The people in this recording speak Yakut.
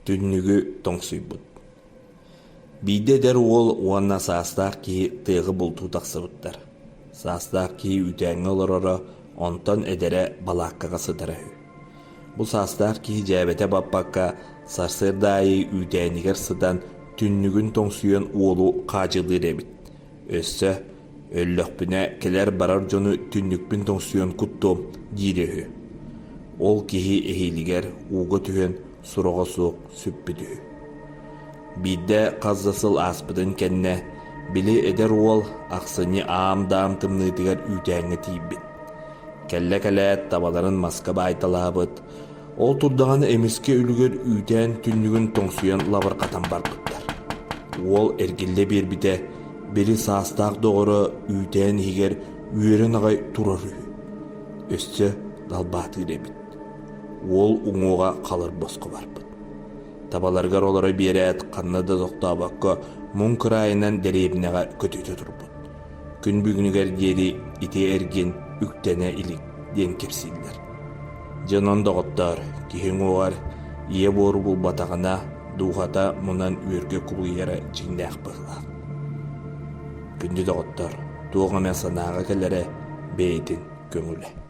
Түннүгү тоҥсуйбут. Биирдэ эдэр уол уонна саастаах киһи тыаҕа бултуу тахсыбыттар. Саастаах киһи үүтээҥҥэ олороро, онтон эдэрэ балааккаҕа сытара үһү. Бу саастаах киһи дьээбэтэ баппакка, сарсыарда аайы үүтээнигэр сытан түннүгүн тоҥсуйан уолу хаадьылыыр эбит. Өссө «Өллөхпүнэ кэлэр-барар дьону түннүкпүн тоҥсуйан куттуом» диирэ үһү. Ол киһи эһиилигэр ууга түһэн сураҕа суох сүппүт үһү. Биирдэ хас да сыл ааспытын кэннэ, били эдэр уол ахсынньы аам-даам тымныытыгар үүтээҥҥэ тиийбит. Кэллэ кэлээт табаларын маска баайталаабыт, ол турдаҕына эмискэ үлүгэр үүтээн түннүгүн тоҥсуйан лабырҕатан барбыттар. Уол эргиллэ биэрбитэ, били саастаах доҕоро үүтээн иһигэр үөрэн аҕай турар үһү. Өссө далбаатыыр эбит. Уол уҥуоҕа халыр босхо барбыт. Табаларыгар олоро биэрээт, ханна да тохтообокко, муҥ кыраайынан дэриэбинэҕэ көтүтэ турбут. Күн бүгүнүгэр диэри ити эргин үктэнэ илик диэн кэпсииллэр. Дьэ онон доҕоттоор, киһи уҥуоҕар ийэ буору булбатаҕына, дууһата мунан үөргэ кубулуйара дьиҥнээх быһыылаах. Күндү доҕоттоор, туох эмэ санааҕа кэлэрэ бэйэтин көҥүлэ.